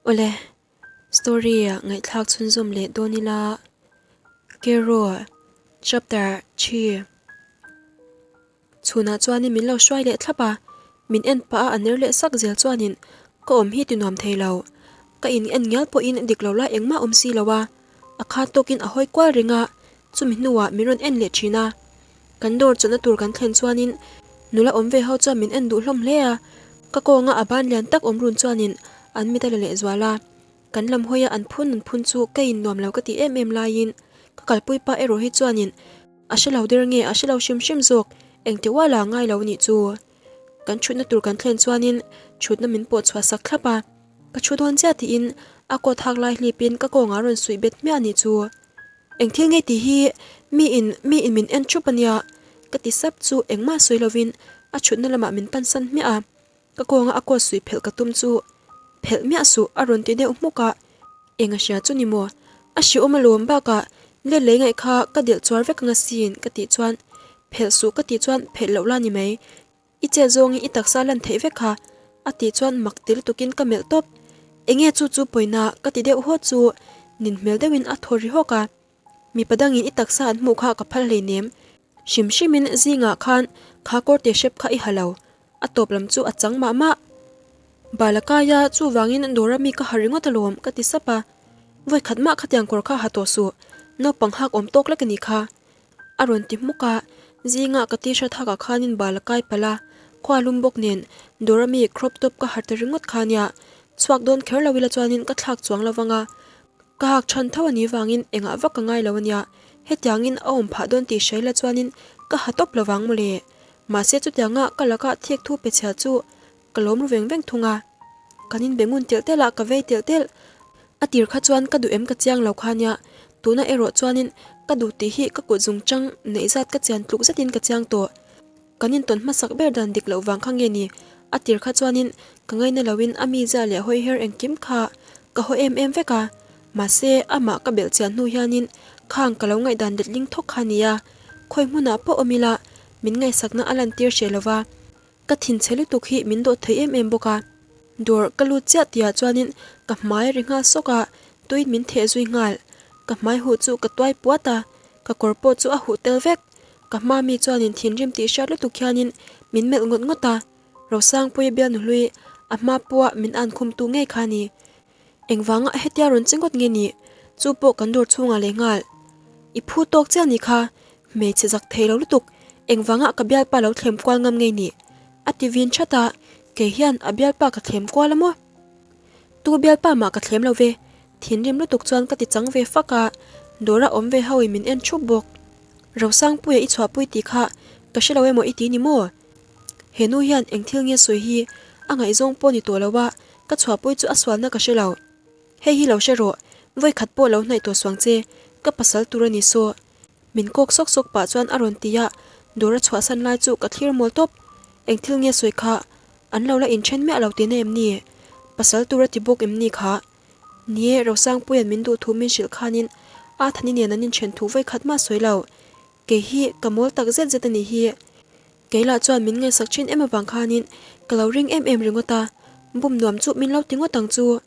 Awle, story ah ngaihthlak chhunzawm leh dawn ila, Kero chapter thi chhunah chuanin min lo hruai leh thlap a, min en pah a a ner leh sak zel chuanin ka awm hi ti nuam thei lo, ka in en ngial pawhin dik lo lai engmah awm si lo a, a khat tawkin a hawi kual reng a, chumi hnuah min rawn en leh thin a. Kan dawr chawlhna tur kan thlen chuanin nula awm ve ho chuan min en duh hlawm hle a, ka kawnga a ban lian tak awm run chuanin an mit a la leh zual a. Kan lam hawia an phun an phun chu ka in nuam lo ka ti em em laiin ka kalpui pa erawh hi chuanin a hre lo der nge a hre lo hrim hrim zawk engti uala ngai lo nih chu. Kan thutna tur kan thlen chuanin thutna min pawh chhuah sak thlap a, ka thu dawn chiah tiin a coat hak lai hlipin ka kawngah a rawn suih bet hmiah nih chu. Eng thil ngei tih hi mi in mi in min en thup ania ka ti sap chu engmah sawi lovin a thutna lamah min pansan hmiah a, ka kawnga a coat suih phelh ka tum chu phelh miah suh a rawn ti deuh hmuk a, eng a hria chu ni maw? A hriawm alawm bakah let lei ngaih kha ka delh chuar vek anga sin ka tih chuan phelh suh ka tih chuan phelh loh la ni mai. I chet zawngin i taksa lan theih vek kha, a tih chuan mak ti lutukin ka melh tawp. Enge chu chu pawina ka ti deuh haw chu nin hmel deuhin a thaw ri hawk a. Mipa dangin i taksa an hmuh kha ka phal hleinem. Hrim hrimin zingah khan kha kawrte hrep kha i ha lo, a tawp lam chu a chang mah mah. Balakaia chuvangin dawra mi ka ha ringawt alawm ka ti sap a. Vawikhat mah khatiang kawr kha ha tawh suh, naupang hak awm tawk lek a nih kha. A rawn ti hmuk a, zingah ka t-shirt hakah khanin bal a kai palh a, khua lum bawk nen dawr ami crop top ka har ta ringawt kha nia, chhuak dawn kher lo ila chuanin ka thlak chuang lo vang a, ka hak than tho a nih vangin engah vak ka ngai lo a nia, hetiangin a awm phah dawn tih hria ila chuanin ka ha tawp lo vang mawle, mahse chutianga ka lakah thik thu pe chhia chu ka lawm ru veng veng thung a, kan inbe ngun telh telh a ka vei telh telh. A tir kha chuan ka duh em ka chiang lo kha nia, tuna erawh chuanin ka duh tih hi ka kut zung chang neih zat ka chian tluk zetin ka chiang tawh. Kan intawn hmasak ber dan dik loh vang kha nge ni? A tir kha chuanin ka ngaina loin a mizia leh hawi her engkim kha ka haw em em vek a, mahse amah ka belh chian hnu hianin khang ka lo ngaihdan letling thawk kha nia, khawi hmunah pawh awm ila min ngaihsakna a lantir hreh lova. Ka thinchhe lutuk hi min dawt thei em em bawk a, dawr ka lut chiah tihah chuanin ka hmai a ri nghal sawk a, tuin min theh zui nghal. Ka hmai huh chu ka tuai puat a, ka kawr pawh chu a huh tel vek. Ka hma mi chuanin thinrim tih hriat lutuk hianin min melh ngawt ngawt a, Rosangpuia bialnu hlui a hma pawha min an khumtu ngei kha a ni. Engvanga hetia rawn che ngawt nge ni? Chu pawh kan dawr chhungah leh nghal. I phu tawk chiah ni kha, hmeichhe zak thei lo lutuk, engvanga ka bialpa lo thlem kual ngam nge ni? A ti vin that a, kei hian a bialpa ka thlem kual a maw? Tu bialpa mah ka thlem lo ve, thinrim lutuk chuan ka ti chang ve fak a, dawra awm ve ho in min en thup bawk. Rosangpuia i chhuahpui tih kha ka hre lo emaw i ti ni maw? He nu hian eng thil nge sawi hi a ngaihzawng pawh ni tawh lo a, ka chhuahpui chu a sualna ka hre lo. Hei hi lo hre rawh, vawi khat pawh lo hnaih tawh suang che, ka pasal tur a ni saw. Min kawk sawk sawk pah chuan a rawn ti a, dawr a chhuahsan lai chu ka thlir mawl tawp. Eng thil nge sawi kha, an lo la inthen miah lo tihna em ni? Pasal tur a ti bawk em ni kha? Nie, Rosangpuia'n min duh thu min hrilh khanin a Thani nen an inthen thu vawi khat mah sawi lo. Kei hi ka mawl tak zet zet a nih hi. Kei lah chuan min ngaihsak thin em avang khanin ka lo ring em em ringawt a, bum nuam chu min lo ti ngawt ang chu.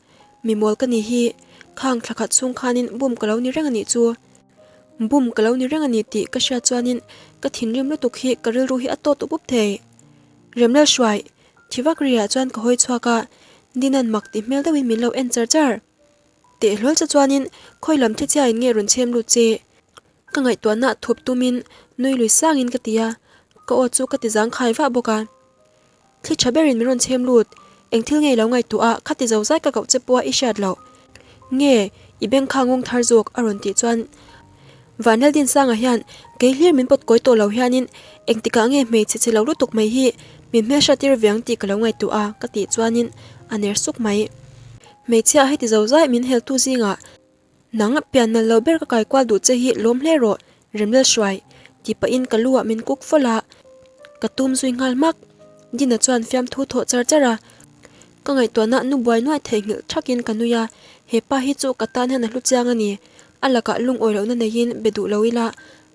Mi mawl ka nih hi, khang thla khat chhung khanin bum ka lo ni reng a nih chu. Bum ka lo ni reng a ni tih ka hriat chuanin ka thinrim lutuk hi ka rilru hi a tawt up up thei. Remlal hruai, thi vak riah chuan ka hawi chhuak a, Dina'n mak ti hmel deuhin min lo en char char. Teh hlawl che chuanin khawi lam thi chiain nge rawn chhem lut che? Ka ngaihtuahna thup tumin nui lui sangin ka ti a, ka aw chu ka ti zangkhai vah bawk a. Thli tha berin min rawn chhem lut, eng thil nge i lo ngaihtuah a, kha ti zo zai ka koh che pawha i hriat loh. Nge, i beng kha ngawng thar zawk a rawn tih chuan Vanlaldinsanga hian kei hlir min pawt kawi tawh lo hianin engtikah nge hmeichhe che lo lutuk mai hi min hmelhriat tir ve ang tih ka lo ngaihtuah a ka tih chuanin a ner suk mai. Hmeichhia heti zo zai min heltu zingah Nang pian nalh lo ber ka kai kual duh che hi lawm hle rawh, Remlal hruai, tih pahin ka lu ah min kuk fawlh a, ka tum zui nghal hmak. Dina chuan fiamthu thawh char char a, ka ngaihtuahna nu buai nuai theihnghilh thakin ka nui a, he pa hi chu ka tan hian a hlu chiang a ni. A lakah lungawi lohna neiin be duh lo ila,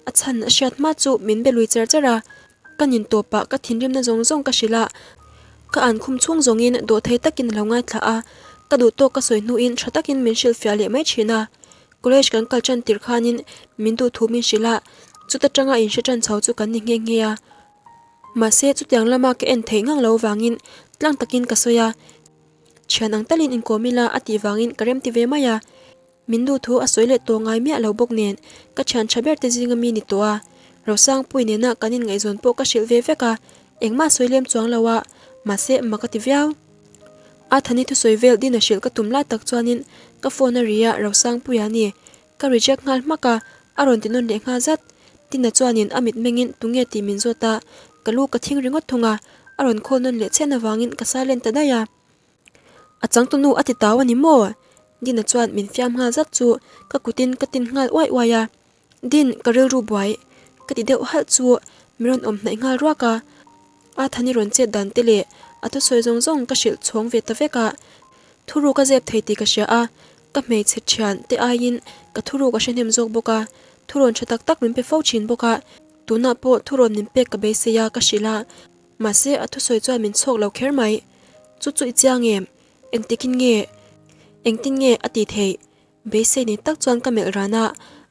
a chhan a hriat hma chu min be lui char char a, ka nin tawpah ka thinrimna zawng zawng ka hrilh a, ka an khum chhung zawngin dawhthei takin a lo ngaithla a. Ka duh tawk ka sawi hnuin tha takin min hrilhfiah leh mai thin a. College kan kal tan tir khanin min duh thu min hrilh a, chuta tanga inhre tan chho chu kan ni nghe nghe a. Mahse chutiang lama ka en theih ngang lo vangin tlang takin ka sawi a, thian ang talin inkawm ila a tih vangin ka remti ve mai a. Min duh thu a sawi leh tawh ngai miah lo bawk nen ka thian tha ber te zinga mi ni tawh a, Rosangpui nena kan inngaihzawn pawh ka hrilh ve vek a, engmah sawi lem chuang lo a, mahse mak a ti viau. A Thani thusawi vel din a hrilh ka tum lai tak chuanin ka phone a ri a, Rosangpuia a ni. Ka reject nghal hmak a, a rawn ti nawn leh nghal zat. Tina chuanin a mit mengin tunge tih min zawt a, ka lu ka thing ringawt thung a, a rawn call nawn leh chhen avangin ka silent ta daih a. A changtunu a ti tau a ni maw? Dina chuan min fiam nghal zat chu ka kutin ka tin nghal uai uai a. Din, ka rilru buai ka ti deuh halh chu min rawn awm hnaih nghal ruak a. A Thani rawn chet dan te leh a thusawi zawng zawng ka hrilh chhawng ve ta vek a. Thuruk a zep thei tih ka hria a, ka hmeichhe thian te aiin ka thuruk a hre hnem zawk bawk a. Thurawn tha tak tak min pe fo thin bawk a, tunah pawh thurawn min pek ka beisei a ka hrilh a. Mahse, a thusawi chuan min chhawk lo kher mai. Chu chu i chiang em? Engtikin nge? Engtin nge a tih theih? Beisei nei tak chuan ka melh ran a,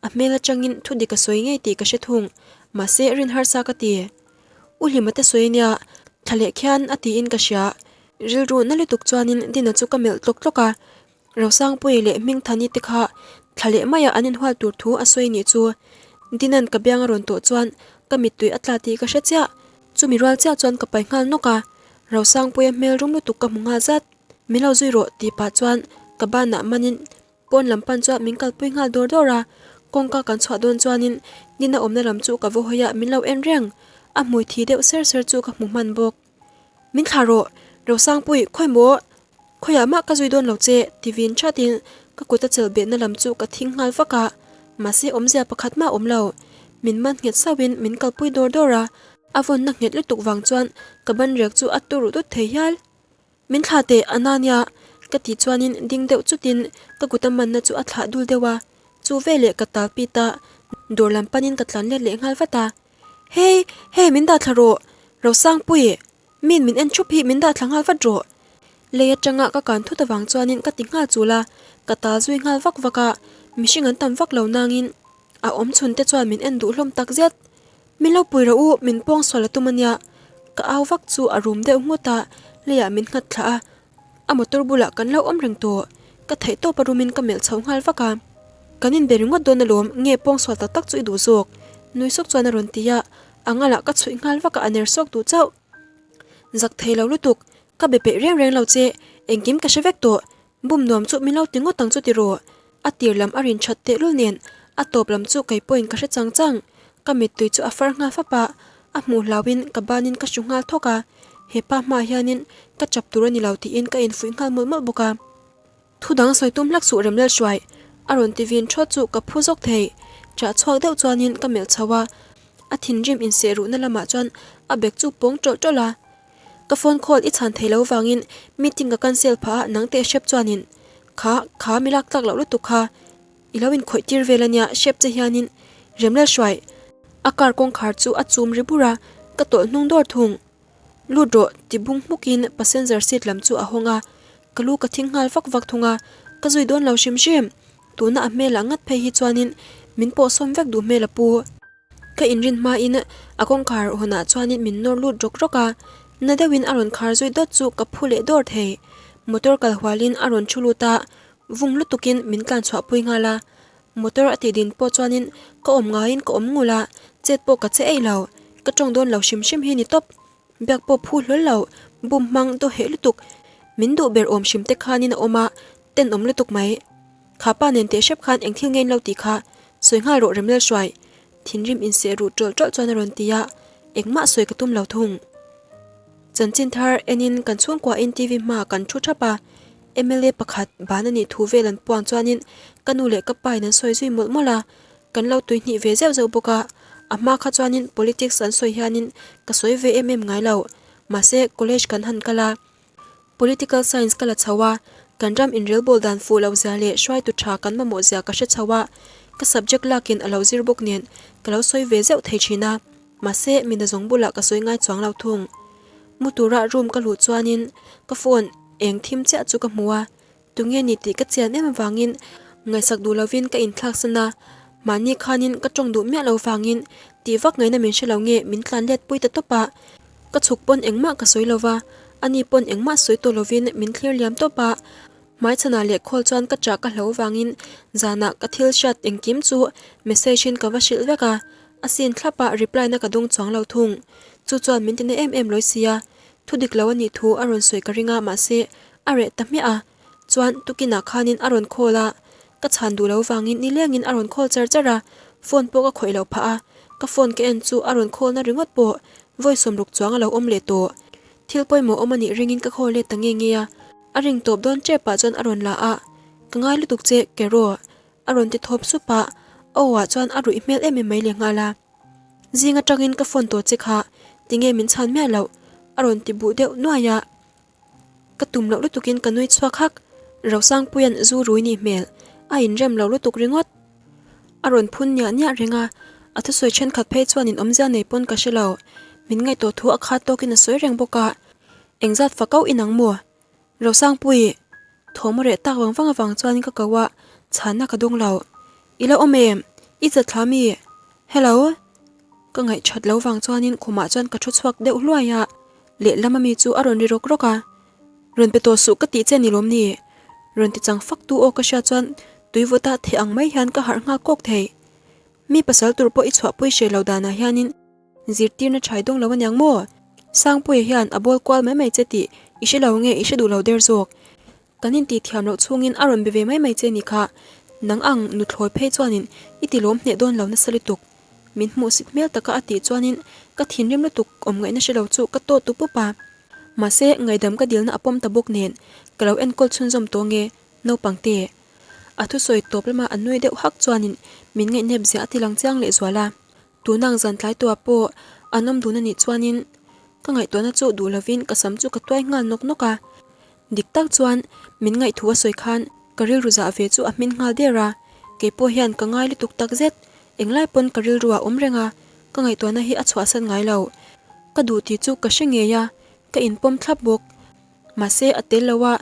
a hmel atangin thu dik a sawi ngei tih ka hre thung. Mahse, rin harsa ka ti. U Hlima te sawi ania, thla leh khian a tiin ka hria. Rilru na lutuk chuanin Dina chu ka melh tlawk tlawk a. Rosangpuii leh Hmingthani te kha thla leh maia an inhual tur thu a sawi nih chu. Dina'n ka biang a rawn tawh chuan ka mittui a tla tih ka hre chiah. Chumi rual chiah chuan ka pai nghal nawk a, Rosangpuia hmel rum lutuk ka hmu nghal zat. Min lo zui rawh tih pah chuan ka banah manin pawn lam pan chuan min kalpui nghal dawr dawr a. Kawngka kan chhuah dawn chuanin Dina awmna lam chu ka va hawi a, min lo en reng. A hmui thi deuh ser ser chu ka hmu hman bawk. Min thlah rawh, Rosangpui, khawi maw? Khawiah mah ka zui dawn lo che, ti vin thatin ka kut a chelh behna lam chu ka thing nghal vak a, mahse awmzia pakhat mah a awm lo. Min man nghet sauhin min kalpui dawr dawr a, a vawnna nghet lutuk vang chuan ka ban rek chu a turu dut thei hial. Min thlah teh, a na nia, ka tih chuanin ding deuh chutin ka kut a manna chu a thlah dul deuh a, chu veleh ka tal pit a, dawr lam panin ka tlan let leh nghal vat a. Hey, hey min dah thla rawh, Rosangpui, min min en thup hi min dah thla nghal vat rawh. Lei atanga ka kan thut avang chuanin ka ti nghal chul a, ka tal zui nghal vak vak a, mihring an tam vak lo nangin a awm chhun te chuan min en duh hlawm tak zet. Min lo pui rawh u, min pawng sual a tum ania. Ka au vak chu a rum deuh nghut a, leiah min nghat thlah a, A motor bulah kan lo awm reng tawh. Ka theih tawp a rumin ka melh chho nghal vak a. Kan inbe ringawt dawn alawm, nge pawngsual tak tak chu i duh zawk? Nui sawk chuan a rawn ti a, a ngalah ka chhuih nghal vak a, a ner sawk duh chauh. Zak thei lo lutuk, ka be peih reng reng lo che, engkim ka hre vek tawh, bum nuam chu min lo ti ngawt ang chu ti rawh. A tir lam a rin that tehlul nen a tawp lam chu kei pawhin ka hre chang chang. Ka mittui chu a far nghal fap a, a hmuh hlauhin ka banin ka hru nghal thawk a, he pa hmaah hianin ka chap tur a ni lo tiin ka infuih nghal mawlh mawlh bawk a. Thu dang sawi tum hlak suh Remlel hruai a rawn ti vin thawt chu ka phu zawk thei. Ṭah chhuak deuh chuanin ka melh chho a, a thinrim inseh ruhna lamah chuan a bag chu pawng ṭawlh ṭawlh a. Ka phone call i chhan thei lo vangin meeting ka cancel phah a nang teh hrep chuanin kha kha mi lak tlak loh lutuk kha i lo inkhawih tir vel ania hrep che hianin Remlel hruai a car kawngkhar chu a chum ri bur a ka tawlh hnung dawr thung. Lut rawh ti bung hmukin passenger seat lam chu a hawng a ka lu ka thing nghal vak vak thung a ka zui dawn lo hrim hrim tuna a hmelah ngat phei hi chuanin min pawhsawm vek duh hmel a pu. Ka inrin hmain a kawngkhar hawnah chuanin min nawr lut rawk rawk a, na deuhin a rawn khar zui dawt chu ka phu leh dawr thei. Motor kal hualin a rawn thu lut a, vung lutukin min tlan chhuahpui nghal a. Motor a tih din pawh chuanin ka awm ngaiin ka awm ngul a, chet pawh ka che eih lo. Ka tawng dawn lo hrim hrim hi ni tawp. Biak pawh phu hlawl lo, bum hmang daw heh lutuk. Min duh ber awm hrim te khanin a awm a, tenawm lutuk mai. Kha pa nen teh hrep khan eng thil nge in lo tih kha sawi nghal rawh Remlel hruai. Thinrim inseh ruh ṭawlh ṭawlh chuan a rawn ti a, engmah sawi ka tum lo thung. Chanchin thar enin kan chhungkuain TV hmaah kan thu ṭhap a, mla pakhat ban a nih thu vel an puang chuanin ka nu leh ka pa in an sawi zui mawlh mawlh a, kan lo tuihnih ve zeuh zeuh bawk a, a hma kha chuanin politics an sawi hianin ka sawi ve em em ngai lo, mahse college kan han kal a, Political science ka la chho a, kan ram inrelbawl dan fuh loh zia leh hruaitu tha kan mamawh zia ka hre chho a, ka subject lakin a lo zir bawk nen ka lo sawi ve zeuh thei thin a, mahse mina zawng bulah ka sawi ngai chuang lo thung. Mu tura room ka luh chuanin ka phone eng thim chiah chu ka hmu a. Tunge ni tih ka chian em avangin ngaihsak duh lovin ka inthlaksan a, mahni khanin ka tawng duh miah lo vangin tih vak ngaihna min hre lo nge min tlan let pui ta tawp a. Ka chhuk pawn engmah ka sawi lova, ani pawn engmah sawi tawh lovin min thlir liam tawp a. Hmaichhanah leh khawl chuan ka chah ka hlo vangin zanah ka thil hriat engkim chu message in ka va hrilh vek a, a sin thlap a reply na ka dawng chuang lo thung. Chu chuan min tina em em lawi sia, thu dik lo a nih thu a rawn sawi ka ring a mahse a reh ta hmiah a, chuan tukinah khanin a rawn call a, ka chhan duh lo vangin nilengin a rawn call char char a, phone pawh ka khawih loh phah a, ka phone ka en chu a rawn call na ringawt pawh vawi sawmruk chuang a lo awm leh tawh. Thil pawimawh awm a nih ringin ka call let ta nge nge a. A ring tawp dawn tep ah chuan a rawn la a, Ka ngai lutuk che, Kero. A rawn ti thawp sup a, a aw ah chuan a ruih hmel em em mai leh nghal a. Zing atangin ka phone tawh che kha, tinge min chhan miah loh? A rawn ti buh deuh nuai a. Ka tum loh lutukin ka nui chhuak hak, Rosangpuia'n zu rui nih hmel a inrem lo lutuk ringawt. A rawn phun niah niah reng a, a thusawi thenkhat phei chuan in awmzia nei pawn ka hre lo. Min ngaihtuah thu a khat tawkin a sawi reng bawk a. Engzat fa kau inang maw? Rosangpui, thawm a reh tak vang vang avang chuan ka ko a, chhanna ka dawng lo. I la awm em? I chat thla mi? Hello? Ka ngaihthat lo vang chuanin khumah chuan ka thu chhuak deuh hluai a, lehlam ami chu a rawn ri rawk rawk a. Rawn pe tawh suh ka tih che ni lawm ni? Rawn ti chang fak tu aw ka hria chuan tui vawta theh ang mai hian ka harh nghal kawk thei. Mi pasal tur pawh i chhuahpui hreh lo danah hianin Zirtirna ṭhai dawng lo aniang maw? Sangpuia hian a bawl kual mai mai che tih i hre lo nge i hre duh lo der zawk? Kan intih thiam loh chhungin a rawn be ve mai mai che ni kha. Nang ang nuthlawi phei chuanin i ti lawm hneh dawn lo nasa lutuk. Min hmuhsit hmel taka a tih chuanin ka thinrim lutuk awm ngaihna hre lo chu ka tawt tu pup a. Mahse ngaihdam ka dilna a pawm ta bawk nen ka lo enkawl chhunzawm tawh nge naupangte. A thusawi tawp lama a nui deuh hak chuanin min ngaihnep zia a ti lang chiang lehzual a. Tunang zan tlai tuah pawh an awm dun a nih chuanin ka ngaihtuahna chu duh lovin ka sam chu ka tuai nghal nawk nawk a. Dik tak chuan min ngaihthu a sawi khan ka rilru zah ve chu a hmin nghal der a, kei pawh hian ka ngai lutuk tak zet. Englai pawn ka rilru ah awm reng a, ka ngaihtuahna hi a chhuahsan ngai lo. Ka duh tih chu ka hre ngei a, ka inpawm thlap bawk. Mahse a tel lo a,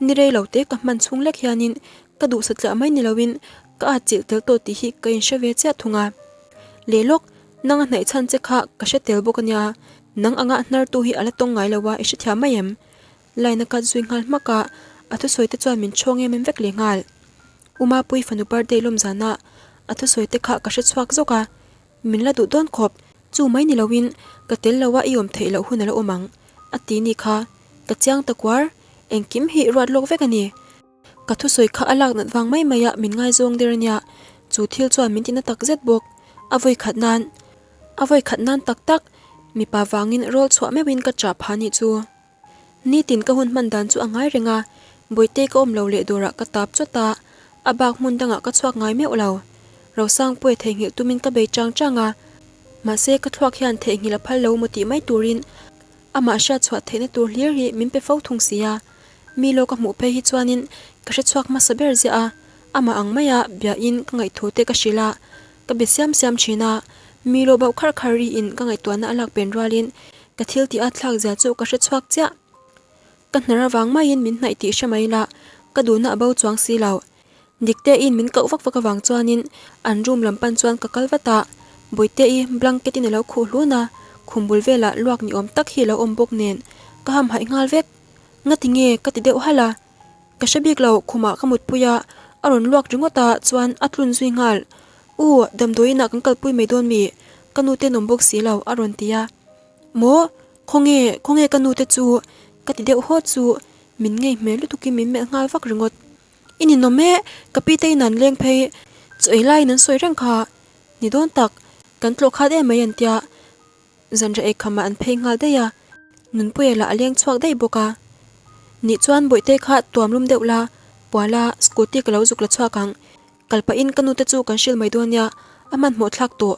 ni rei lo te ka hman chhung lek hianin ka duh satliah mai ni loin ka atchilh tel tawh tih hi ka inhre ve chiah thung a. Leh lawk, nang a hnaih chhan che kha ka hre tel bawk a nia, nang anga hnartu hi a la tawng ngai lo a, i hrethiam mai em? Line a cut zui nghal hmak a, a thusawi te chuan min chhawng em em vek leh nghal. U Mapui fanu birthday lawm zana a thusawi te kha ka hre chhuak zawk a, Min la duh dawn khawp, chu mai ni loin ka tel lo a i awm theih loh hun a la awm ang, a ti ni kha. Ka chiang ta kuar, engkim hi ruat lawk vek a ni. Ka thusawi kha a lak nat vang mai mai a min ngaizawng der a nia, chu thil chuan min ti na tak zet bawk. A vawi khat nan, a vawi khat nan tak tak, mipa vangin rawl chhuah meuhin ka chah phah nih chu. Nitin ka hun hman dan chu a ngai reng a, Bawihte ka awm lo leh dawrah ka tap chawt a, a bak hmun dangah ka chhuak ngai meuh lo. Rosangpuia theihnghilh tumin ka bei chang chang a, mahse ka thluak hian theihnghilh a phal lo maw tih mai turin amah hriat chhuah theihna tur hlir hi min pe fo thung si a. Mi lawk a hmuh phei hi chuanin ka hre chhuak hmasa ber ziah a, amah ang maia biahin ka ngaihthu te ka hrilh a, ka be siam siam thin a, mi lawh bauh kharh kharh riin ka ngaihtuahna a lak pen rualin Ka thil tih a thlak zia chu ka hre chhuak chiah. Ka hnar avang maiin min hnaih tih hre mai la, ka duhna a bo chuang si lo. Diktein min koh vak vak avang chuanin an room lam pan chuan ka kal vat a, Bawihte-i blanket in a lo khuh hlun a, khum bul velah luak ni awm tak hi a lo awm bawk nen ka hamhaih nghal vek. Ngati nge ka ti deuh halh a, Ka hre bik lo, khumah ka mutpui a, a rawn luak ringawt a, chuan a tlun zui nghal. U, damdawiin ah kan kalpui mai dawn mi? Ka nu te an awm bawk si lo, a rawn ti a. Maw? Khawnge, khawnge ka nu te chu? Ka ti deuh haw chu, min ngei hmel lutukin min melh nghal vak ringawt. I ninawm e, ka pi te in an leng phei, chaw ei laiin an sawi reng kha. Ni dawn tak, kan tlawh khat em mai an tia. Zanriah eikhamah an phei nghal daih a, Nunpuia lah a leng chhuak daih bawk a. Nih chuan Bawihte kha tuam lum deuh la, Puala, scooty ka lo zuk la chhuak ang. Kal pahin ka nute chu kan hrilh mai dawn nia, a hmanhmawh thlak tawh.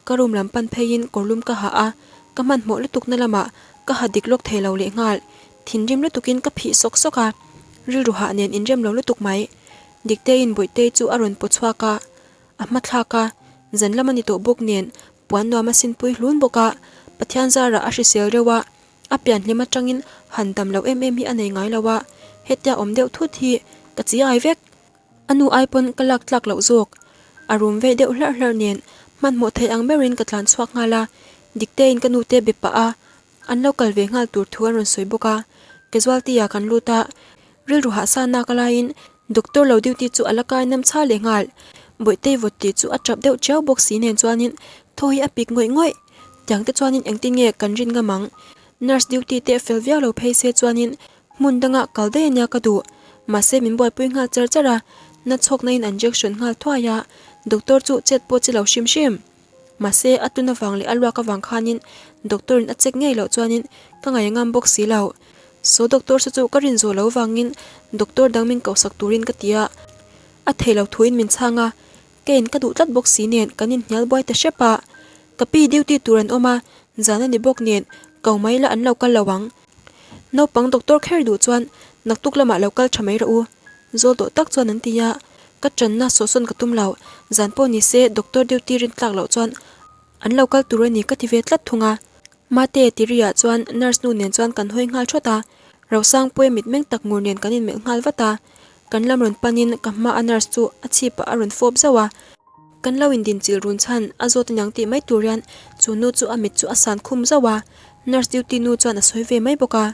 Ka room lam pan pheiin kawrlum ka ha a, ka hmanhmawh lutukna lamah ka ha dik lawk thei lo lehnghal. Thinrim lutukin ka phih sawk sawk a, rilru hah nen inrem lo lutuk mai. Dikteiin Bawihtei chu a rawn paw chhuak a, a hma thlak a, zan lam a ni tawh bawk nen Puan nuam a sinpui hlun bawk a, Pathian zarah a hrisel reuh a, a pian hlim atangin han dam loh em em hi a nei ngai lo a, hetia awm deuh thut hi Ka chi ai vek. A nu ai pawn ka lak tlak loh zawk. A rum ve deuh hlarh hlarh nen hmanhmawh thei ang berin ka tlan chhuak nghal a, Diktein ka nute be pah a, an lo kal ve nghal tur thu an rawn sawi bawk a. Casualty ah kan lut a, rilru hahsa nak a laiin Doctor lo duty chu a la kai nam chha leh nghal. Bawihtei vawt tih chu a tap deuh chiau bawk si nen chuanin thaw hi a pik ngawih ngawih. Tiang te chuanin engtin nge kan rin ngam ang? Nurse duty te fel viau lo phei se chuanin hmun dangah kal daih ania ka duh. Mahse min buaipui nghal char char a, na chhawkna in an jection nghal thuai a, doctor chu chet pawh chi lo hrim hrim. Mahse a tun avang leh a luak avang khanin doctor in a check ngei loh chuanin ka ngaih ngam bawk si lo. Saw doctor saw chu ka rin zawh lo vangin doctor dang min kohsak turin ka ti a, a thei lo thuin min chhang a, ka in ka duh tlat bawk si nen kan inhnial buai ta hrep a. Ka pi duty tur an awm a, zan a ni bawk nen ko mai la an lo kal lo ang. Naupang doctor kher duh chuan naktuk lamah lo kal tha mai rawh u. Zawl tawh tak chuan an ti a, ka channa sawhsawn ka tum lo, zan pawh ni se doctor duty rin tlak loh chuan an lo kal tur a ni ka ti ve tlat thung a. Mate tiriah chuan nurse nu nen chuan kan hawi nghal thawt a, Rosangpuia mitmeng tak ngur nen kan inmelh nghal vat a, kan lam rawn panin ka hma a nurse chu a chhipah a rawn fawp zauh a, kan lo indinchilh run chhan a zawt aniang tih mai tur hian chu nu chu a mit chu a san khum zauh a, nurse duty nu chuan a sawi ve mai bawk a.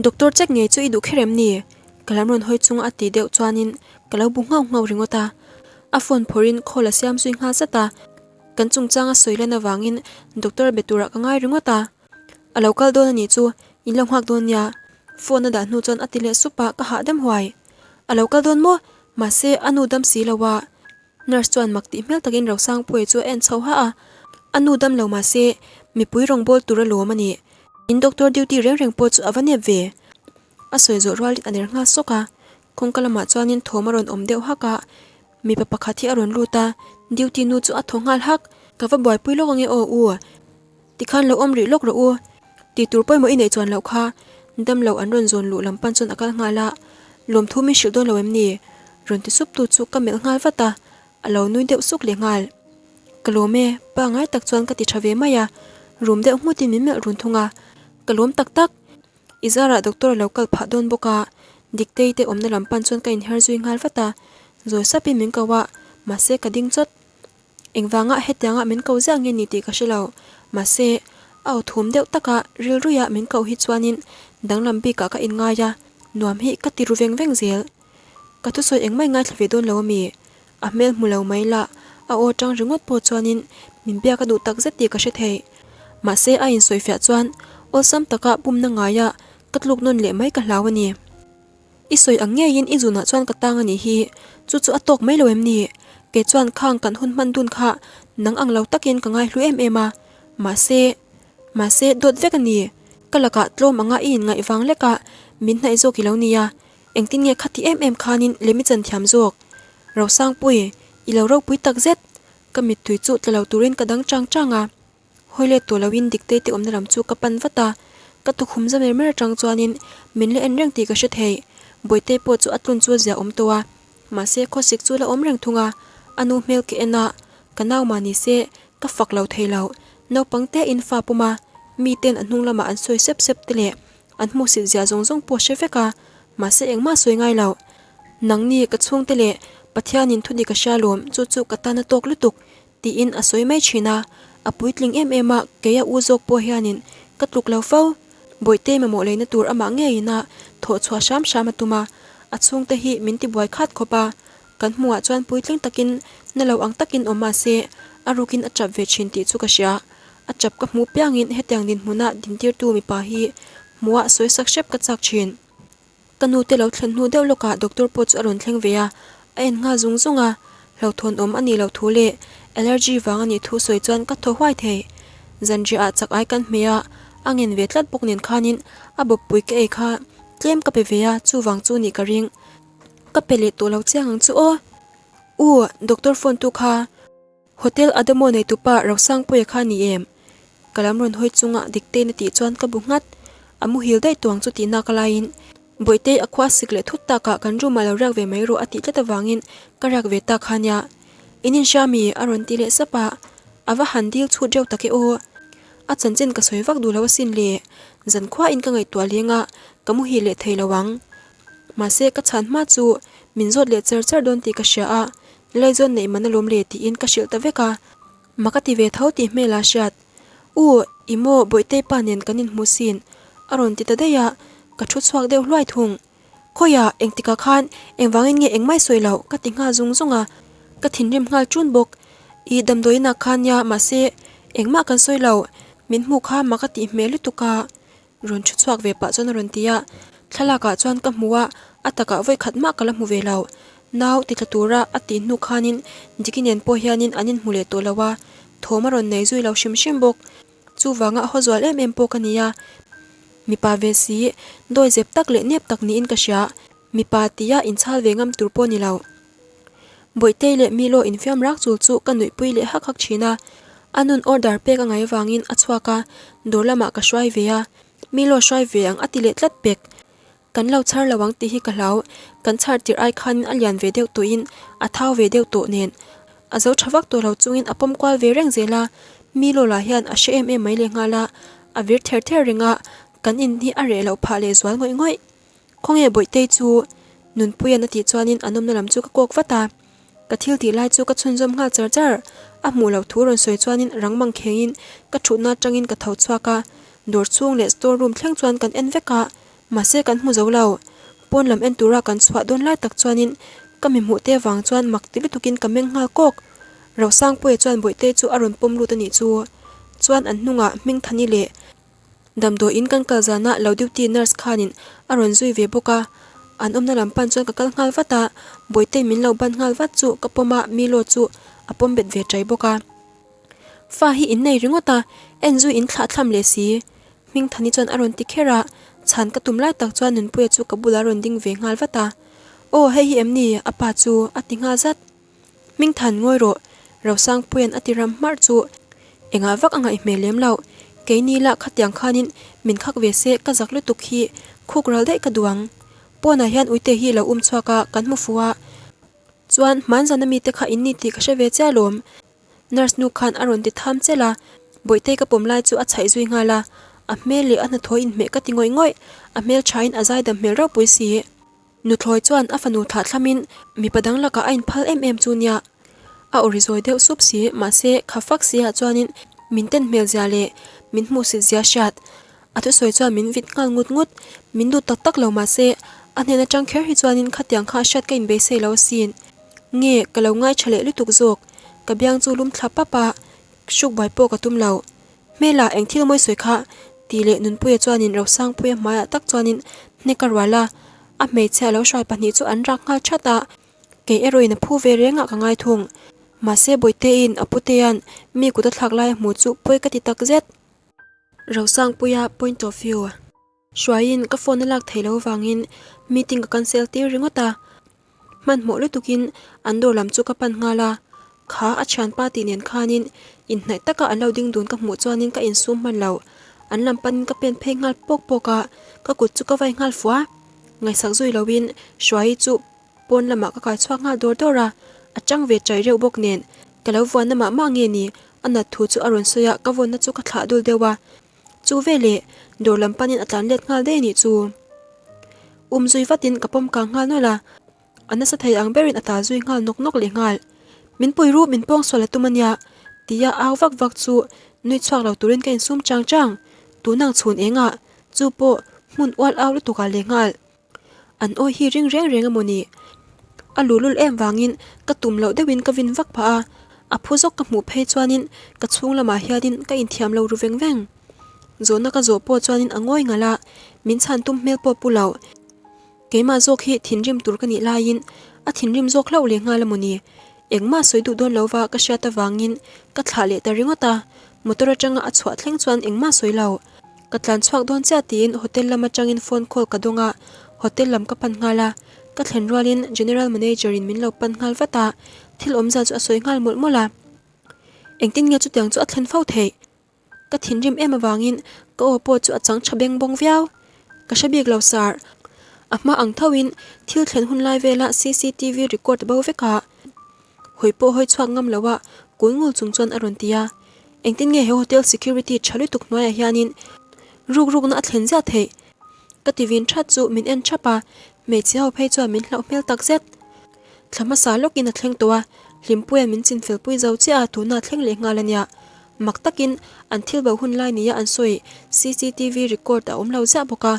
Doctor check ngei chu i duh kher em ni? Ka lam rawn hawi chunga a ti deuh chuanin ka lo bu nghauh nghauh ringawt a, a phone phawrhin call a siam zui nghal zat a. Kan chungchang a sawi lan avangin doctor be turah ka ngai ringawt a, a lo kal dawn a nih chu, in lo nghak dawn nia. Phone a dah hnu chuan a ti leh sup a, ka hahdam huai. A lo kal dawn maw? Mahse, a nu dam si lo a. Nurse chuan mak tih hmel takin Rosangpuia chu a en chho hah a, a nu dam lo mahse, mipui rawngbâwl tur a lawm a ni. In doctor duty reng reng pawh chu a va nep ve. A sawi zawh rualin a ner nghal sawk a, kawngka lamah chuanin thawm a rawn awm deuh hak a, mipa pakhat hi a rawn lut a, duty nu chu a thaw nghal hak, Ka va buaipui lawk ange aw u, tikhan lo awm rih lawk rawh u, tih tur pawimawh i neih chuan loh kha, damlo an rawn zawn luh lam pan chuan a kal nghal a, lawmthu min hrilh dawn lo em ni? Rawn ti sup tu chu ka melh nghal vat a, a lo nui deuh suk leh nghal. Ka lawm e, pangai tak chuan ka ti tha ve mai a, rum deuh nghutin min melh run thung a, ka lawm tak tak. I zarah doctor a lo kal phah dawn bawk a, Diktei te awmna lam pan chuan ka inher zui nghal vat a, zawi sapin min ko a, mahse ka ding chawt. Engvanga hetianga min ko ziah nge ni tih ka hre lo, mahse a aw thum deuh taka rilruia min koh hi chuanin danglam bikah ka inngai a, nuam hi ka ti ru veng veng zel. Ka thusawi engmah i ngaithla ve dawn lo ami? A hmel hmu lo mai lah, a aw tang ringawt pawh chuanin min biak a duh tak zet tih ka hre thei. Mahse a insawifiah chuan awlsam taka pumna ngaia ka tluk nawn leh mai ka hlau a ni. I sawi ang ngeiin i zunah chuan ka tang a nih hi, chu chu a tawk mai lo em ni? Kei chuan khang kan hun hman dun kha nang ang lo takin ka ngaihlu em em a, mahse, mahse dawt vek a ni. Ka lakah tlawm anga i inngaih vang lekah min hnaih zawk i lo nia, Engtin nge khati em em khanin lem i chan thiam zawk? Rosangpui, i lo ropui tak zet! Ka mittui chu tla lo turin ka dang chang chang a. Hawi let tawh loin Diktei te awmna lam chu ka pan vat a. Ka tukhum za mer mer atang chuanin min la en reng tih ka hre thei. Bawihtei pawh chu a tlun chu a zia awm tawh a. Mahse khawsik chu la awm reng thung a. A nu hmel ka en a, ka nau mah ni se ka fak lo thei lo. Naupang te in fa pum a, miten a hnung lamah an sawi sep sep te leh An hmuhsit zia zawng zawng pawh hre vek a, mahse engmah sawi ngai lo. Nangni ka chhungte leh Pathianin thu dik a hria lawm, chu chu ka tan a tawk lutuk, tiin a sawi mai thin a. A puitling em em a, kei a u zawk pawh hianin ka tluk lo fo. Bawihtei mamawh leina tur amah ngeiin a thawh chhuah hram hram a tum a, a chhungte hi min ti buai khat khawp a. Kan hmuhah chuan puitling takin na lo ang takin awm mahse a rukin a chap ve thin tih chu ka hria. A chap ka hmuh piangin hetiang dinhmuna dintirtu mipa hi hmuhah sawisak hrep ka chak thin. Ka nute lo thlen hnu deuh lawkah doctor pawh chu a rawn thleng ve a, a en nghal zung zung a, hlauhthawn awm a nih loh thu leh allergy vang a nih thu sawi chuan ka thaw huai thei. Zanriah ah chak ai kan hmeh a, a ngen ve tlat bawk nen khanin a bawppui ka ei kha tlem ka pe ve a, chuvang chu nih ka ring. Ka pe leh tawh lo chiang ang chu aw. U, doctor phone tu kha. Hotel Adamo neitupa Rosangpuia kha ni em? Ka lam rawn hawi chunga Diktein a tih chuan ka bu nghat. A muhil daih tuang chu tih nak laiin Bawihtei a khua sik leh thut takah kan room ah lo riak ve mai rawh a tih tlat avangin ka riak ve ta kha nia. In inhria mi? a rawn ti leh sap a, a va han dil chhut reuh tak e aw. A chanchin ka sawi vak duh lo asin le. Zan khuain ka ngaihtuah leng a, ka muhil leh thei lo ang. Mahse ka chhan hma chu min zawt leh char char dawn tih ka hria a, laizawn neih man alawm le tiin ka hrilh ta vek a. Mak a ti ve tho tih hmel a hriat. U, i maw Bawihtei pa nen kan inhmu sin a rawn ti ta daih a, ka thu chhuak deuh hluai thung. Khawiah, engtikah khan engvangin nge engmai sawi loh ka ti nghal zung zung a, ka thinrim nghal ṭun bawk. I damdawiinah khan nia, mahse engmah kan sawi lo, min hmuh kha mak a tih hmel lutuk a, rawn thu chhuak ve pah chuan a rawn ti a, thlalakah chuan ka hmu a, a takah vawi khat mah ka la hmu ve lo. Nau ti tla tura a tih hnu khanin Diki nen pawh hianin an inhmu leh tawh lo a, thawm a rawn nei zui lo hrim hrim bawk. Chuvanga a haw zual em em pawh ka ni a, mipa ve si, dawi zep tak leh nep tak niin ka hria, mipa tia inchhal ve ngam tur pawh ni lo. Bawihtei leh Milo infiam rak chul chu ka nuihpui leh hak hak thin a, a nun order pek a ngaih avangin a chhuak a, dawr lamah ka hruai ve a, Milo hruai ve ang a ti leh tlat pek. Kan lo chhar lo ang tih hi ka hlau, kan chhar tirh ai khanin a lian ve deuh tawhin a thau ve deuh tawh nen a zo tha vak tawh lo chungin a pawm kual ve reng zel a, Milo lah hian a hre em em mai lehnghal a, a vir ther ther reng a, kan in hi a reh loh phah leh zual ngawih ngawih. Khawnge Bawihtei chu Nunpuia'n a tih chuanin an awmna lam chu ka kawk vat a, ka thil tih lai chu ka chhunzawm nghal char char. A hmuh loh thu rawn sawi chuanin rang mang khengin ka thutna atangin ka tho chhuak a, dawr chhung leh store room thleng chuan kan en vek a, mahse kan hmu zo lo. Pawn lam en tura kan chhuah dawn lai tak chuanin ka mi hmuh te vang chuan mak ti lutukin ka meng nghal kawk. Rosangpuia chuan Bawihtei chu a rawn pawm lut a nih chu. Chuan an hnungah Hmingthani leh Damdawiin kan kal zana lo duty nurse khanin a rawn zui ve bawk a, an awmna lam pan chuan ka kal nghal vat a, Bawihtei min lo ban nghal vat chu ka pawm a, Milo chu a pawm bet ve ṭai bawk a. Fa hi in nei ringawt a, en zui in thlah thlam leh si. Hmingthani chuan a rawn ti kher a, chhan ka tum lai tak chuan Nunpuia chu ka bulah a rawn ding ve nghal vat a. Aw hei hi em ni? A pa chu a ti nghal zat. Hmingthan ngawi rawh, Rosangpuia'n a ti ram hmarh chu engah vak a ngaih hmel lem lo. Keini lah khatiang khanin min khak ve se ka zak lutuk hi khuk ral daih ka duh ang. Pawnah hian uite hi lo um chhuak a, kan hmu fuh a. Chuan hmanzana mite kha in ni tih ka hre ve chiah alawm. Nurse nu khan a rawn ti tham chelh a, Bawihtei ka pawm lai chu a chhaih zui nghal a. A hmel leh a hnathawh inhmeh ka ti ngawih ngawih, a hmelthain a zaidam hmel ropui si. Nuthlawi chuan a fanu thlah thlamin mipa dang lakah a inphal em em chu nia. A awri zawi deuh sup si, mahse kha fak si ah chuanin min ten hmel zia leh min hmuhsit zia hriat. A thusawi chuan min vit nghal ngut ngut, min duh tak tak lo mahse a hnen atang kher hi chuanin khatiang kha hriat ka inbeisei lo asin. Nge ka lo ngaitha leh lutuk zawk, ka biang chu lum thla pap a, hruk buai pawh ka tum lo. Hmela eng thil mawi sawi kha? tih leh Nunpuia chuanin Rosangpuia hmaiah tak chuanin hnek a rual a, a hmeichhia lo hruai pahnih chu an rak nghal that a, kei erawhin a phu ve rengah ka ngai thung. Mahse Bawihteiin a putea'n mi kut a thlak lai a hmu chu pawi ka ti tak zet. Rosangpuia point of view. Hruaiin ka phone a lak theih loh avangin meeting ka cancel tir ringawt a, hmanhmawh lutukin an dawr lam chu ka pan nghal a, kha a thianpa tih nen khanin inhnaih taka an lo ding dun ka hmuh chuanin ka insum hman lo, an lam panin ka pen phei nghal pawk pawk a, ka kut chu ka vai nghal fuh a, ngaihsak zui loin Hruaii chu pawn lamah ka kai chhuak nghal dawr dawr a, a chang ve chai reuh bawk nen ka lo vuanna mah mah nge ni, a nat thu chu a rawn sawi a, ka vawnna chu ka thlah dul deuh a. Chu veleh dawr lam panin a tlan let nghal daih a nih chu. Um zui vatin ka pawm kang nghal nawlh a, a nasa thei ang berin a tal zui nghal nawk nawk leh nghal. Min pui ru, min pawng sual a tum a nia tia au vak vak chu nui chhuak lo turin ka insum chang chang. Tunang chhun engah chu pawh hmun ual au lutuk ah leh nghal. An awi hi ring reng reng a maw ni? A luhlul em vangin ka tum loh deuhin ka vin vak phah a, a phu zawk ka hmuh phei chuanin ka chhung lamah hianin ka inthiam lo ru veng veng. Zawhna ka zawh pawh chuanin a ngawi ngalh a, min chhan tum hmel pawh pu lo. Keimah zawk hi thinrim tur ka nih laiin a thinrim zawk hlauh leh nghal a maw ni? Engmah sawi duh dawn lova ka hriat avangin ka thlah leh ta ringawt a, motor atanga a chhuah thleng chuan engmah sawi lo. Ka tlan chhuak dawn chiah tiin hotel lam atangin phone call ka dawng a, hotel lam ka pan nghal a, ka thlen rualin General Manager in min lo pan nghal vat a, thil awmzia chu a sawi nghal mawlh mawlh a. Engtin nge chutiang chu a thlen fo theih? Ka thinrim em avangin ka aw pawh chu a chang tha beng bawng viau. Ka hre bik lo sir. A hma ang thoin thil thlen hun lai vela cctv record bo vek a, hawi pawh hawi chhuak ngam lo a kul ngul chung chuan a rawn ti a. Engtin nge he hotel security tha lutuk hnuaiah hianin ruk rukna a thlen ziah theih? Ka ti vin that chu min en thap a. Hmeichhe ho phei chuan min hlauh hmel tak zet. Thla hmasa lawkin a thleng tawh a, Hlimpuia'n min chinfelpui zo chiah a, tunah a thleng leh nghal a nia. Mak takin an thil bo hun lai nia an sawi cctv record a awm lo ziah bawk a.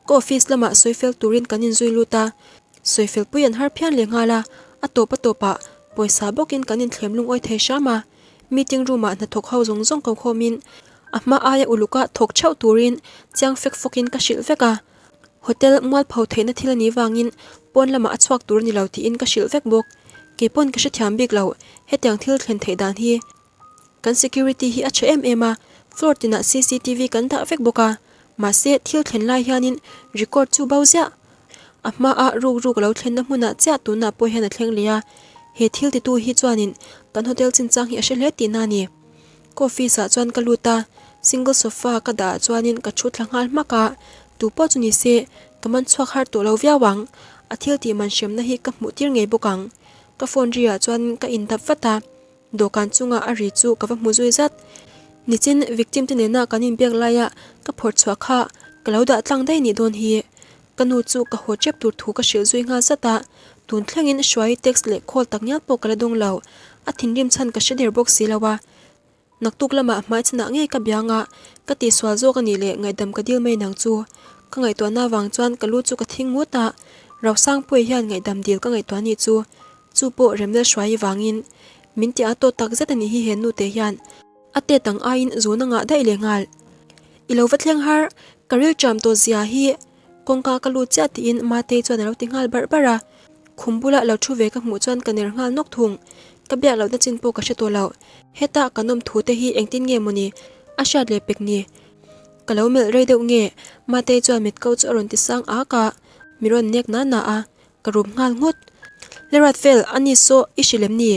Ka office lamah sawifel turin kan inzui lut a, sawifelpui an har phian leh nghal a, a tawp a tawpah pawisa bawkin kan inthlem lungawi thei hram a. Meeting room-ah hnathawk ho zawng zawng ko khawmin a hma aia uluk a thawk theuh turin chiang fek fawkin ka hrilh vek a. Hotel mualpho theihna thil a nih vangin pawn lamah a chhuak tur a ni lo tiin ka hrilh vek bawk. Kei pawn ka hrethiam bik lo, hetiang thil thlen theih dan hi. Kan security hi a tha em em a, floor tinah cctv kan dah vek bawk a, mahse thil thlen lai hianin record chu bo ziah. A hmaa ruk ruk a lo thlenna hmunah chiah tunah pawh hian a thleng leh a, he thil titu hi chuanin kan hotel chinchang hi a hre hle tihna a ni. Ka office ah chuan ka lut a, single sofa ka dah ah chuanin ka thu thla nghal hmak a, tu pawh chu ni se ka man chhuak har tawh lo viau ang, a thil tih man hremna hi ka hmuh tir ngei bawk ang. Ka phone ri ah chuan ka indap vat a. Dawhkan chunga a ri chu ka va hmu zui zat. Nichin victim te nena kan inbiak laia ka phawrh chhuah kha ka lo dah tlang daih nih dawn hi. Ka nu chu ka haw tep tur thu ka hrilh zui nghal zat a, tun thlengin Hruai text leh call tak ngial pawh ka la dawng lo. A thinrim chhan ka hre der bawk si lo a. Naktuk lamah hmaichhanah ngei ka biang a, ka tihsual zawk a nih leh ngaihdam ka dil mai nang chu. Ka ngaihtuahna avang chuan ka lu chu ka thing ngut a, Rosangpuii hian ngaihdam dil ka ngaihtuah nih chu. Chu pawh Remna hruai vangin min ti a tawt tak zet a nih hi he nute hian a tet ang aiin zun a ngah daih leh nghal. I lo va thleng har, ka ril ṭam tawh zia hi kawngka ka lut chiah tiin Matei chuan a lo ti nghal barh barh a. Khum bula lo thu ve ka hmuh chuan ka ner nghal nawk thung. Ka biak lohna chin pawh ka hre tawh lo. Heta kan awm thu te hi engtin nge mawni a hriat leh pek ni? Ka lo melh rei deuh nge? Matei chuan mit ko chu a rawn ti sang ak a, mi rawn nek na na a. Ka rum nghal nghut. Lerat fel, a ni saw i hrilh em ni?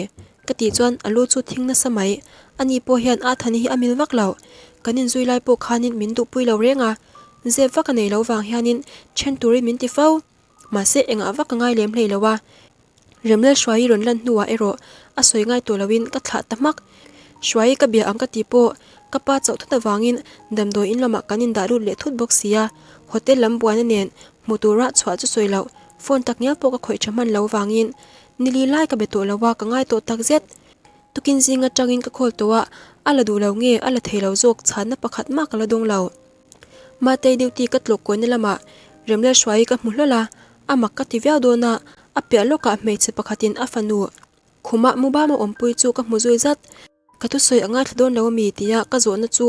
Ka tih chuan a lu chu thing nasa mai. Ani pawh hian a thani hi a mil vak lo. Kan inzui lai pawh khanin min duhpui lo reng a. Zep vak a nei lo vang hianin then turin min ti fo. Mahse engah vak a ngai lem hlei lo a. Remlal Hruaii rawn lan hnuah erawh a sawi ngai tawh loin ka thlah ta hmak. Hruaii ka bia ang ka tih pawh ka pa chauh thut avangin damdawi in lamah kan indah lut leh thut bawk sia. Hotel lam buaina nen Hmu tura chhuah chu sawi loh, phone tak ngial pawh ka khawih tha hman lo vangin nili lai ka be tawh lo a, ka ngai tawh tak zet. Tukin zing atangin ka call tawh a, a la duh lo nge a la thei lo zawk chhanna pakhat mah ka la dawng lo. Matei duty ka tlawk kawina lamah Remlal Hruaii ka hmu hlawl a, a mak ka ti viau dawn a, a piah lawkah hmeichhe pakhatin a fanu khumah mubama awmpui chu ka hmu zui zat. Ka thusawi a ngaithla dawn lo ami tia ka zawhna chu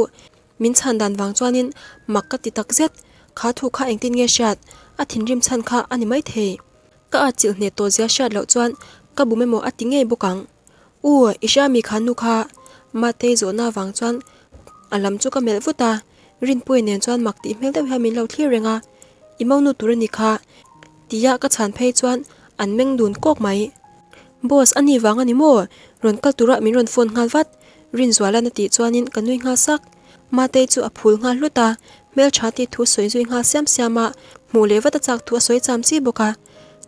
min chhan dan vang chuanin mak ka ti tak zet. Kha thu kha engtin nge hriat? A thinrim chhan kha a ni maithei. Ka at chilh hneh tawh zia hriat loh chuan ka bum emaw a ti ngei bawk ang. U, i hria mi kha nu kha? Matei zawhna vang chuan a lam chu ka melh vut a, Rinpuia nen chuan mak tih hmel deuh hian min lo thlir reng a. I monu tur a ni kha tia ka chhan phei chuan an meng dun kawk mai. Boss, a ni vang a ni maw? Rawn kal tura min rawn phone nghal vat. Rinzuala'n a tih chuanin ka nui nghal sak. Matei chu a phul nghal hlut a, hmeltha tih thu sawi zui nghal siam siam a, hmuh leh vat a chak thu a sawi cham chi bawk a.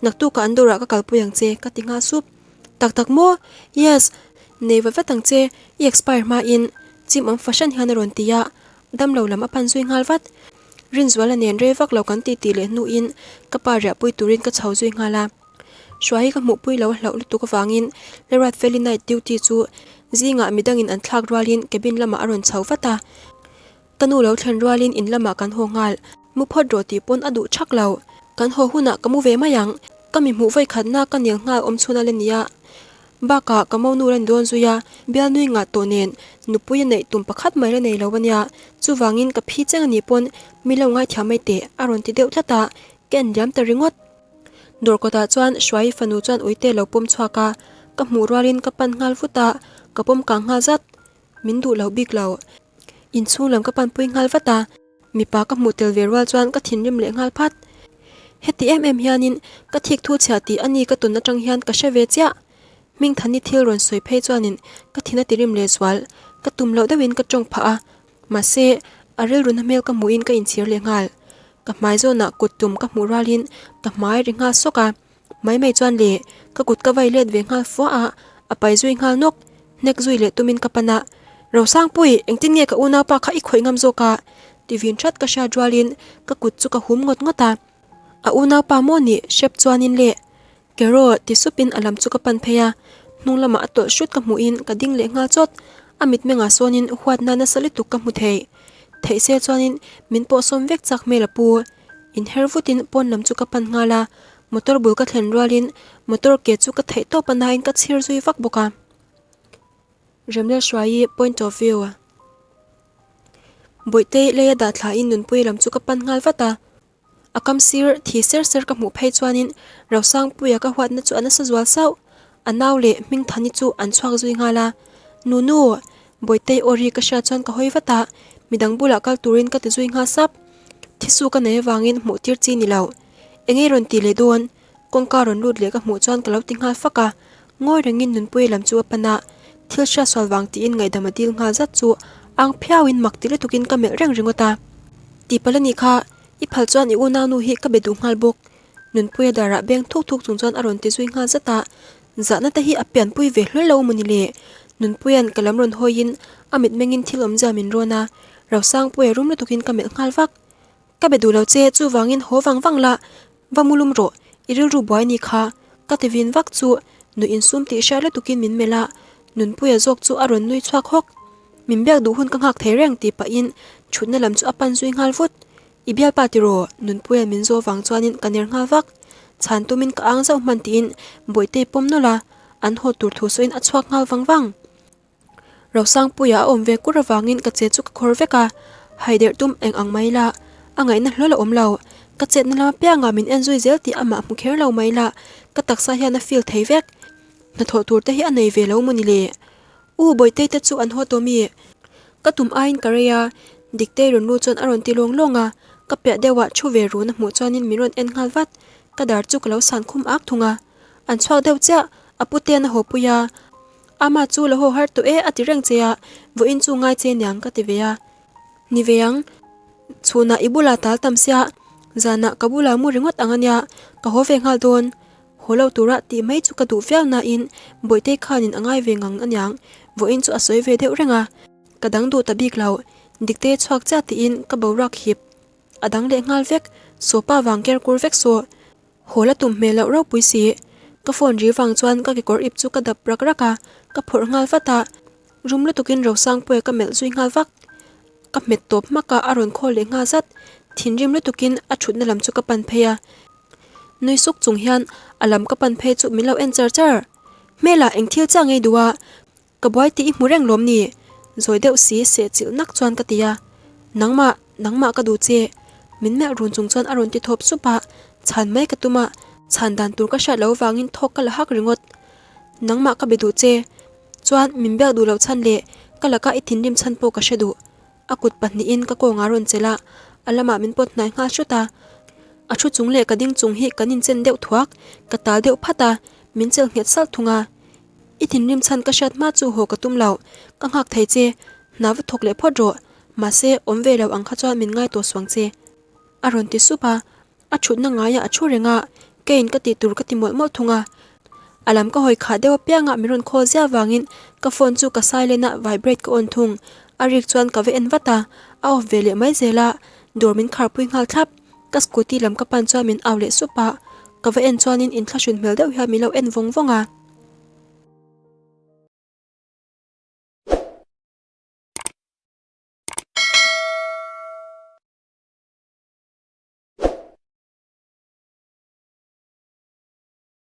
Naktukah an dawrah ka kalpui ang che, ka ti nghal sup. Tak tak maw? Yes! Nei vat vat ang che, i expire hmain chim awm fahran hian a rawn ti a, damlo lam a pan zui nghal vat. Rinzuala nen rei vak lo kan titi leh hnuin ka pa riahpui turin ka chho zui nghal a. Hruai hi ka hmuhpui lo a hlauh lutuk avangin Lerat Valley night duty chu zingah midangin an thlak rualin cabin lamah a rawn chho vat a. Ka nu lo thlen rualin in lamah kan haw nghal. Mu phawt rawh tih pawn a duh thak lo. Kan haw hunah ka mu ve mai ang. Ka mi hmuh vawikhatna ka nel nghal awm chhun a la nia. Bakah ka monu la ni dawn zui a, bialnui ngah tawh nen nupui a neih tum pakhat mai la nei lo a nia. Chuvangin ka phi cheng a nih pawn mi lo ngaithiam mai teh a rawn ti deuh tlat a, ka en liam ta ringawt. Dawr kawtah chuan Hruai fanu chuan uite lo pawm chhuak a, ka hmuh rualin ka pan nghal vut a, ka pawm kang nghal zat. Min duh lo bik lo. Inchhung lam ka panpui nghal vat a, mipa ka hmuh tel ve rual chuan ka thinrim leh nghal phat. Heti em em hianin ka thik thu chhia tih a ni ka tawn atang hian ka hre ve chiah. Hmingthani thil rawn sawi phei chuanin ka thin a tirim leh zual. Ka tum loh deuhin ka tawng phah a, mahse a rilruna hmel ka hmuhin ka inchhir leh nghal. Ka hmai zawnah kut tum ka hmuh rualin ka hmai ri nghal sawk a, mai mai chuan le ka kut ka vai let ve nghal fua a, a pai zui nghal nawk, hnek zui leh tumin ka pan a, Rosangpui, engtin nge ka unaupa kha i khawih ngam zawk a? ti vin that ka hriat rualin ka kut chu ka hum ngawt ngawt a. A unaupa maw nih hrep chuanin le Keraw ti supin a lam chu ka pan phei a, hnung lamah a tawlh hrut ka hmuhin ka ding leh nghal chawt. A mitmengah sawnin huatna nasa lutuk ka hmu thei. Theih se chuanin min pawh sawm vek chak hmel a pu. Inher vutin pawn lam chu ka pan nghal a, motor bul ka thlen rualin motor ke chu ka theih tawp a nain ka chhir zui vak bawk a. Remlalhruaii point of view. Bawihtei leia dah thlain nunpui lam chu ka pan nghal vat a. A kam sir thi ser ser ka hmuh phei chuanin Rosangpuia ka huatna chu a nasa zual sauh. A nau leh Hmingthani chu an chhuak zui nghal a. Nunu! Bawihtei aw ri ka hriat chuan ka hawi vat a, midang bulah kal turin ka ti zui nghal sap. Thisu ka nei avangin hmuh tir chi ni lo. Eng ei rawn ti leh dawn? Kawngka rawn lut leh ka hmuh chuan ka lo ti nghal fak a. Ngawi rengin Nunpuia lam chu a pan a, thil hriatsual vang tiin ngaihdam a dil nghal zat chu ang phiauin mak ti lutukin ka melh reng ringawt a. Tihpalh a nih kha, i phal chuan i unaunu hi ka be duh nghal bawk. Nunpuia darah beng thuk thuk chung chuan a rawn ti zui nghal zat a, zahna te hi a pianpui ve hlawl lo maw ni le? Nunpuia'n ka lam rawn hawiin a mitmengin thil awmzia min rawn a, Rosangpuia rum lutukin ka melh nghal vak. Ka be duh lo che, chuvangin haw vang vang la, va mu lum rawh, i rilru buai ni kha, ka ti vin vak chu nuih insum tih hriat lutukin min melh a, Nunpuia zawk chu a rawn nui chhuak hawk. Min biak duh hun ka nghak thei reng tih pahin thutna lam chu a pan zui nghal vut. I bialpa tiraw? Nunpuia'n min zawh vang chuanin ka ner nghal vak. Chhan tumin ka ang zauh hman tiin Bawihtei pawm nawlh a, an haw tur thu sawiin a chhuak nghal vang vang. Rosangpuia a awm ve kur avangin ka che chu ka khawr vek a, haiderh tum eng ang mai la, a ngaihna hlawl a awm lo. Ka chetna lam apiangah min en zui zel tih amah hmu kher lo mai la, ka taksa hian a feel thei vek. Hnathawh tur te hi a nei ve lo maw ni le? U Bawihtei te chu an haw tawh mi? Ka tum aiin ka rei a, Diktei rawn lu chuan a rawn ti lawng lawng a, ka piah deuhah thu ve run a hmuh chuanin min rawn en nghal vat. Ka dar chu ka lo san khum ak thung a, an chhuak deuh chiah, a pute'n a haw pui a. Ama chu la haw har tawh e a ti reng che a, vawiin chu ngai che niang ka ti ve a. Ni ve ang, chhunah i bulah tal tam sia, zanah ka bulah mu ringawt ang ania, ka haw ve nghal dawn. Haw lo tura tih mai chu ka duh viau nain Bawihtei khanin a ngai ve ngang aniang, vawiin chu a sawi ve deuh reng a. Ka dang duh ta bik lo, Diktei chhuak chiah tiin ka boruak hip a dang leh nghal vek, sopa vang ker kur vek saw. Haw la tum hmel loh ropui si. Ka phone ri vang chuan ka kekawr ip chu ka dap rak rak a, ka phawrh nghal vat a. Rum lutukin Rosangpuia ka melh zui nghal vak. Ka hmet tawp hmak a, a rawn khawl leh nghal zat. Thinrim lutukin a thutna lam chu ka pan phei a. Nui suk chung hian a lam ka pan phei chu min lo en char char. Hmelah eng thil chiah ngei duh a? Ka buai tih i hmu reng lawm ni? Zawi deuh si seh chilh nak chuan ka ti a. Nangmah, nangmah ka duh che. Min melh run chung chuan a rawn ti thawp sup a, chhan mai ka tum a, chhan dan tur ka hriat loh vangin thawk ka la hak ringawt. Nangmah ka be duh che. Chuan min biak duh loh chhan leh ka laka i thinrim chhan pawh ka hre duh. A kut pahnihin ka kawngah rawn chelh a, a lamah min pawt hnai nghal hrut a. A thu chung leh ka ding chung hi kan inchen deuh thuak, ka tal deuh phat a, min chelh nghet salh thung a. I thinrim chhan ka hriat hma chu haw ka tum lo, ka nghak thei che, hna va thawk leh phawt rawh, mahse awm ve lo ang kha chuan min ngai tawh suang che. A rawn ti sup a, a thutna ngaiah a thu reng a, keiin ka tih tur ka ti mawlh mawlh thung a. A lam ka hawi khah deuh apianga min rawn call ziah avangin ka phone chu ka silent a vibrate ka on thung, a rik chuan ka va en vat a, a off ve leh mai zel a, dawr min kharpui nghal thlap. Ka scooty lam ka pan chuan min au leh sup a, ka va en chuanin inthlahrun hmel deuh hian min lo en vawng vawng a.